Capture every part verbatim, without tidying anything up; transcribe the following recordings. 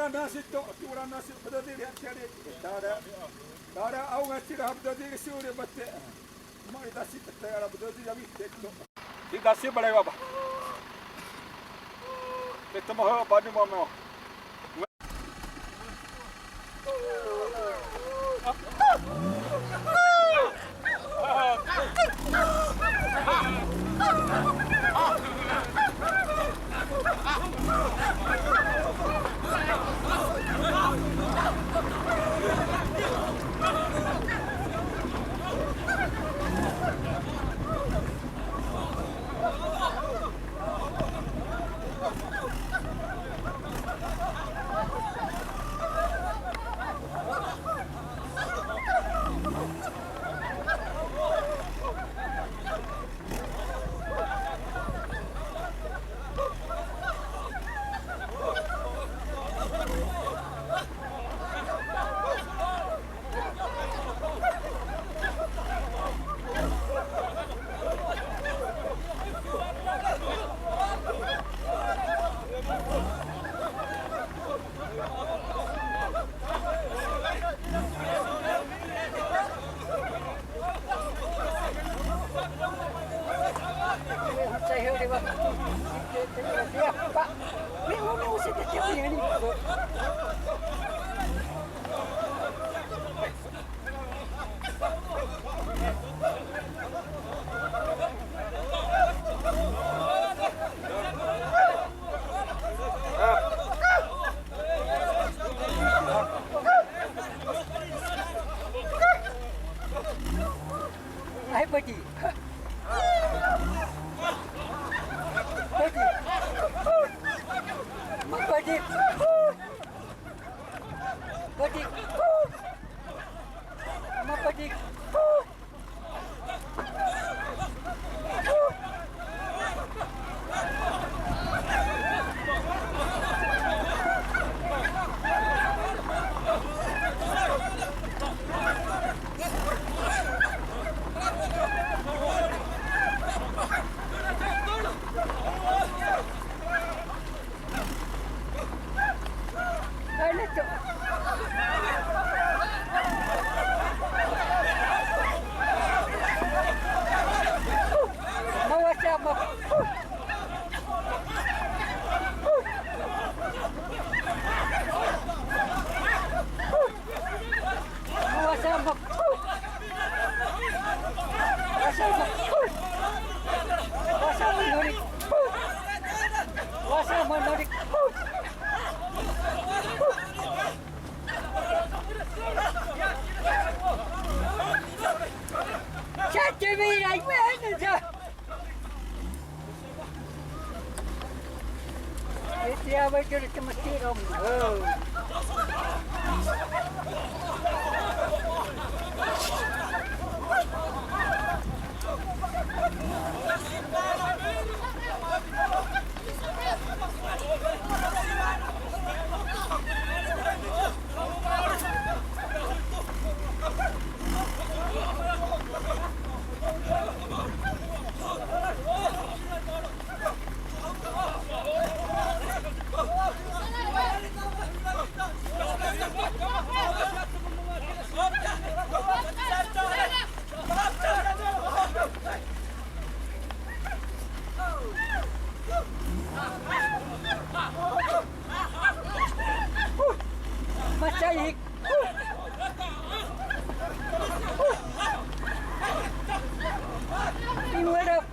Nasi to, tura nasi, bidadiri hã teri. Tara, tara, au ngatira hã bidadiri suri bate. Mari dasi te ara bidadiri hã bite to. Di dasi bale baba. Te tamo ho bani mama. Ai, pati. Pati. Ma pati. Pati. Ma pati. Esse é o que eu te mostrei. Masai. Iwara.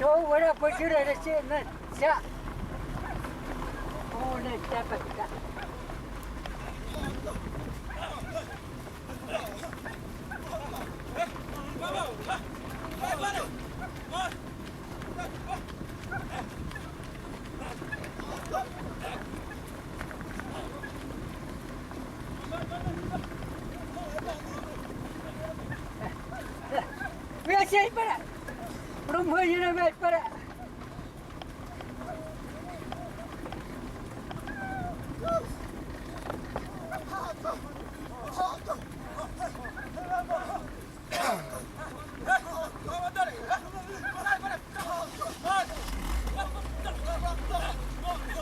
Ora bujure rese na sa. One tapa ka. Vê se para. Rumbo yena vê para.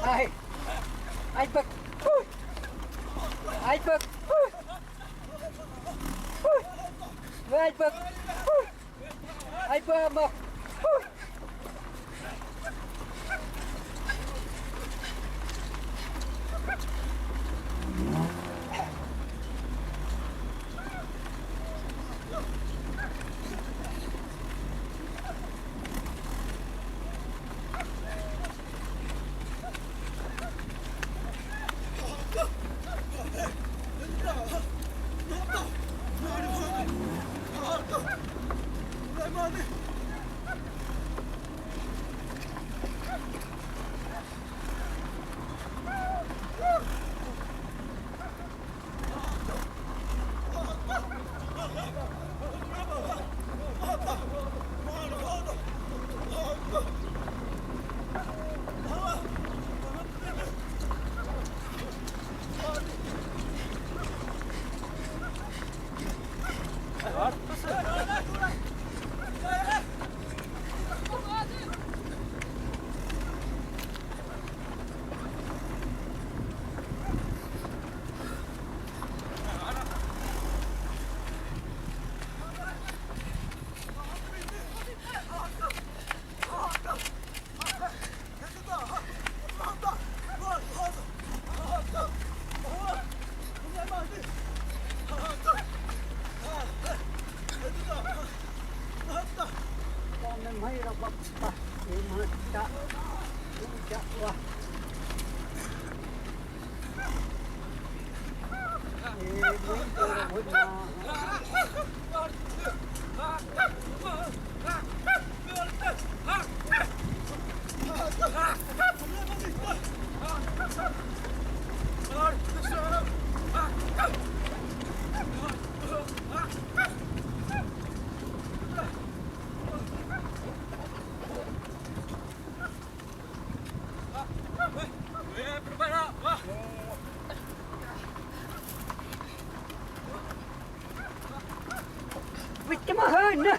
Ai. Ai, bak. Ai, bak. Ai, bak. Ai, bak. Bitti ma hâna.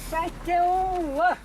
Sai teu.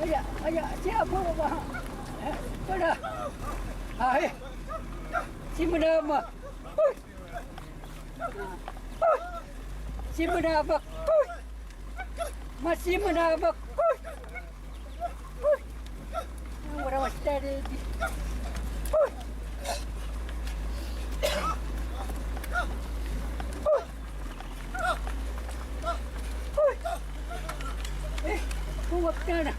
Aya, aya, siapa, Bapak? Eh, pada. Hai. Si menama. Hui. Hui. Si menama. Hui. Masih menama. Hui. Hui. Ora mas tadi. Hui. Hui. Hui. Eh, kuat kana.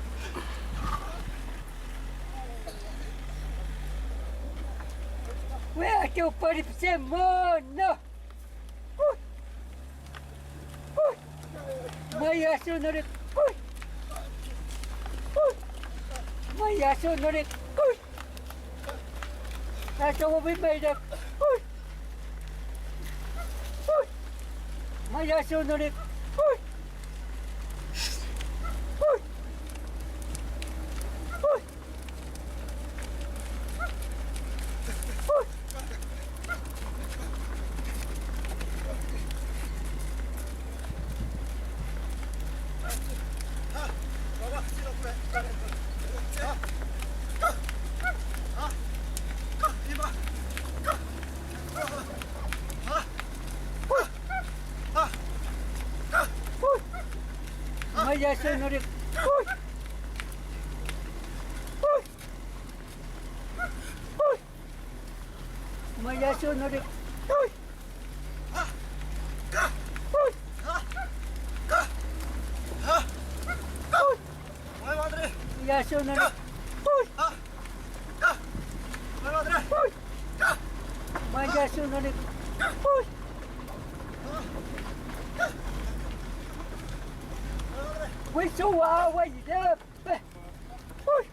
Weh, ake upari pse mono. Hui. Hui. Maya su nore. Hui. Hui. Maya su nore. Hui. Asa wo bi mai da. Hui. Hui. Maya su nore. Hui. Hui. Hui. Maya su nore. Hui. Hui. Hui. Maya su nore. Hui. Hui. Hui. Maya su nore. Hui. Hui. Maya su nore. Hui. Hui, so wa wa ide. Hui.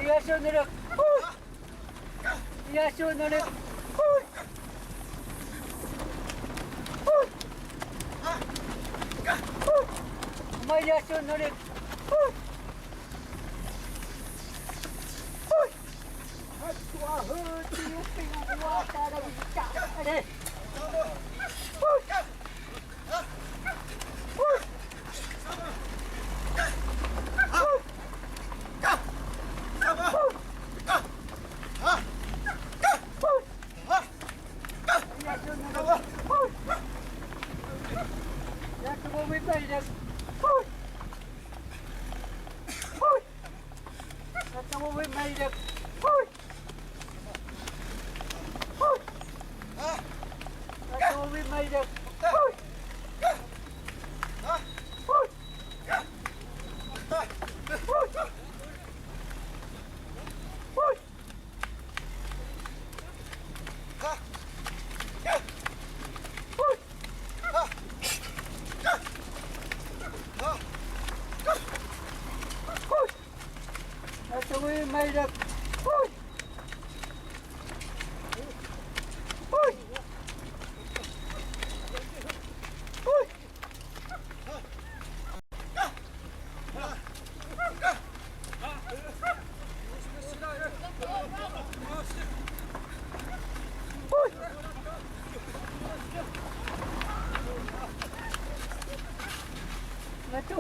Iya, sio nere. Iya, sio nere. Maya, sio nere.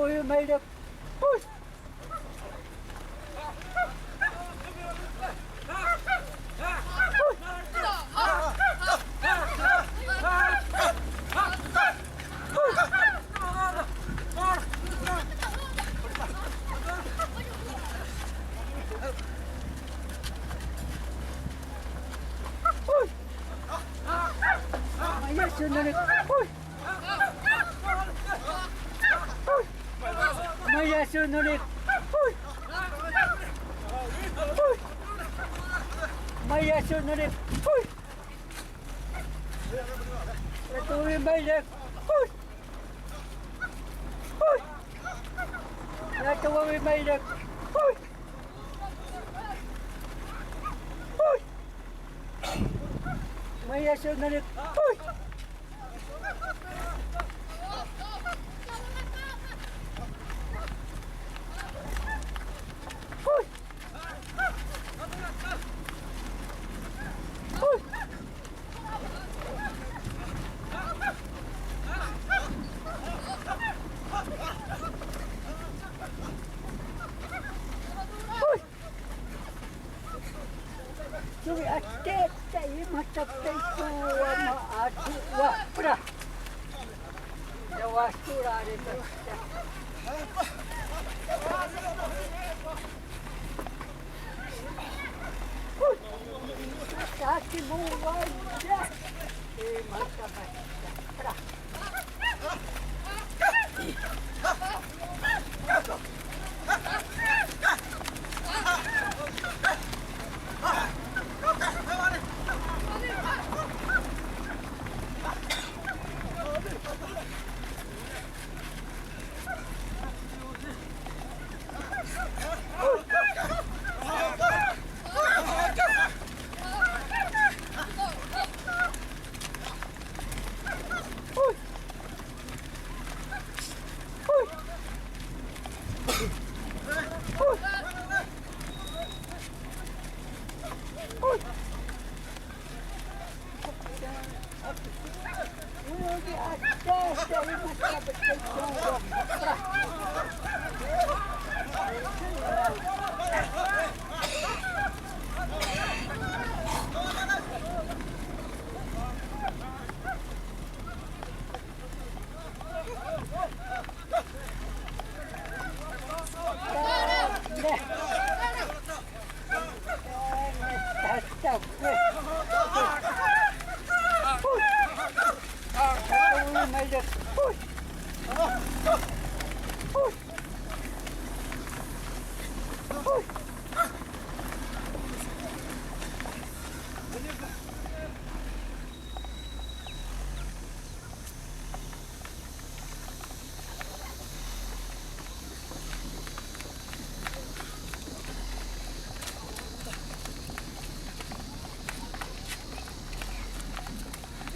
Ui, mai lek. Ui. Ui. Mai ĩsu na lek. Ui. Ui. Mai ĩsu na lek. Ui. Ui. Mai ĩsu na lek. Ui. Atu wi mai lek. Ui. Ui. Atu wi mai lek. Ui. Ui. Mai ĩsu na lek. Ui. Ui. Ui. Ui. Suri ate te i mata pe ku wa ma atu wa pra. Ya wa sura re ta. Ui. Saki mu wa ya. E mata pe. Pra.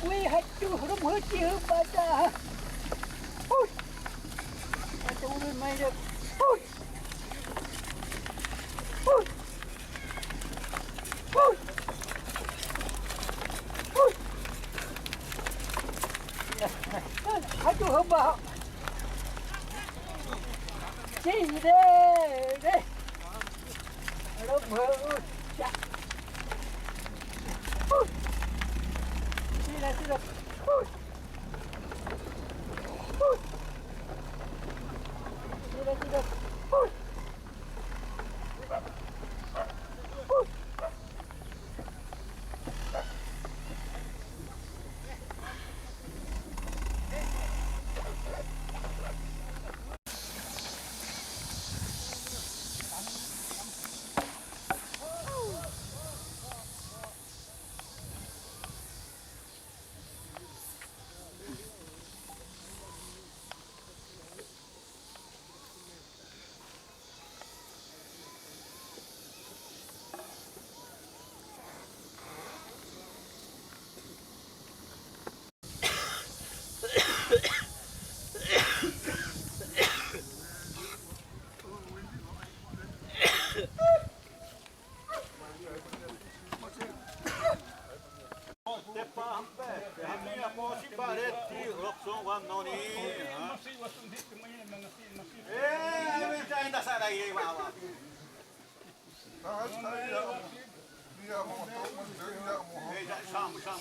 Ui, hatu hrum huti hubata. Ui. Hatu hrum mai lek. Ui. Ui. Ui. Ui. Hatu hubata. Sire, re. Alo, bhau, cha. Sire, sire. Sire, Tepa ampe, ampe apo si bareti, rokson wa noni. Eh, ayo, ita enda sara ye wa wa. Eh, ya, sam, sam.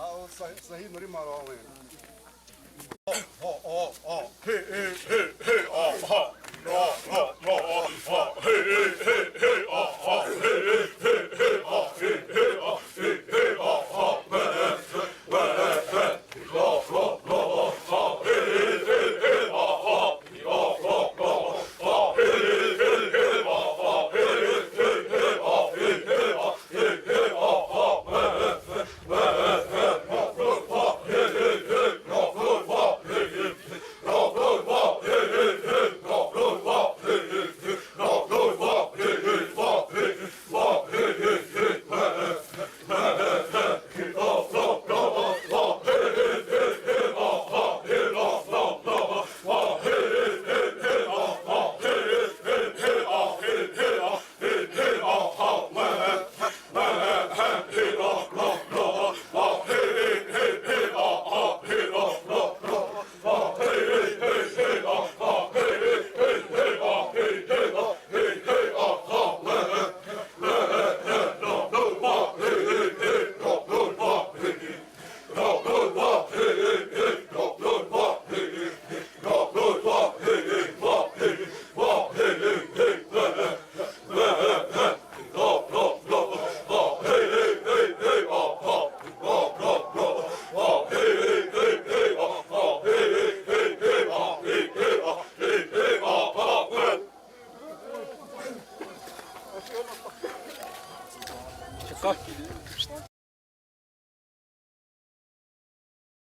A'o sahi, sahi norĩ marĩ wẽ. A'o, a'o, a'o. He, he, he, he, a'o, a'o.